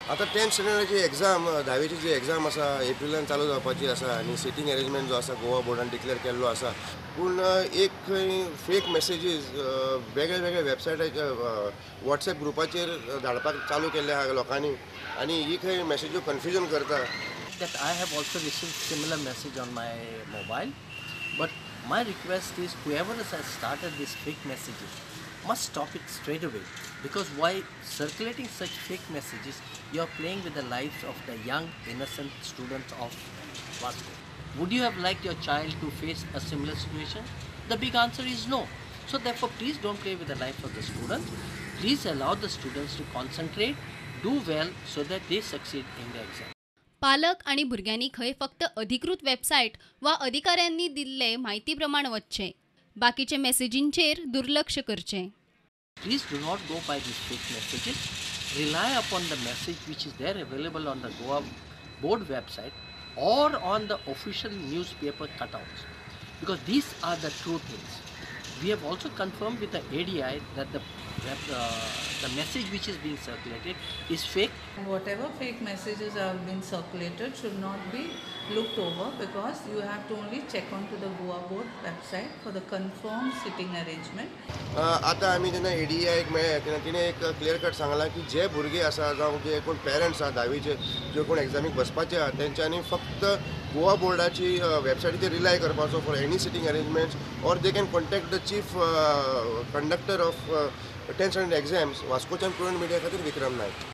आतां 10th स्टँडर्डाची exam, धावेची जी exam आसा, एप्रिलान चालू जावपाची आसा आनी सिटींग अरेंजमेंट जो आसा गोवा बोर्डान डिक्लेअर केल्लो आसा. पूण एक खंय फेक मॅसेजीस वेगळे वेगळे वेबसायटाचेर, वॉट्सएप ग्रुपाचेर धाडपाक चालू केल्ले आहा लोकांनी आनी ही खंय मॅसेज्यो कन्फ्युजन करता. That I have also received similar message on my mobile, but my request is whoever has started these fake messages must stop it straight away, because while circulating such fake messages, you are playing with the lives of the young innocent students of Vasco. Would you have liked your child to face a similar situation? The big answer is no. So therefore, please don't play with the life of the students. Please allow the students to concentrate, do well, so that they succeed in the exam. पालक आनी भुरग्यांनी खंय फक्त अधिकृत website वा अधिकाऱ्यांनी दिल्ले म्हायती प्रमाण वचचें, बाकीचे मॅसेजींचेर दुर्लक्ष करचें. Please do not go by these fake messages. Rely upon the message which is there available on the Goa board website or on the official newspaper cutouts, because these are the true things. We have also confirmed with the ADI that the message which is being circulated is fake. Whatever fake messages have been circulated should not be looked over, because you have to only check onto the Goa board website for the confirmed sitting arrangement. आतां आमी जेन्ना एडीआयक मेळ्ळे तेन्ना तिणें एक clear cut सांगलां की जे भुरगे आसा जावं जे कोण पेरंट्स आसा धावीचे, जे कोण एग्जामीक बसपाचे आहा, तेंच्यांनी फक्त गोवा बोर्डाची वेबसायटीचेर रिलाय करपाचो for any sitting arrangements, or they can contact the chief conductor of 10th standard exams. वास्कोच्यान Prudent media खातीर विक्रम नायक.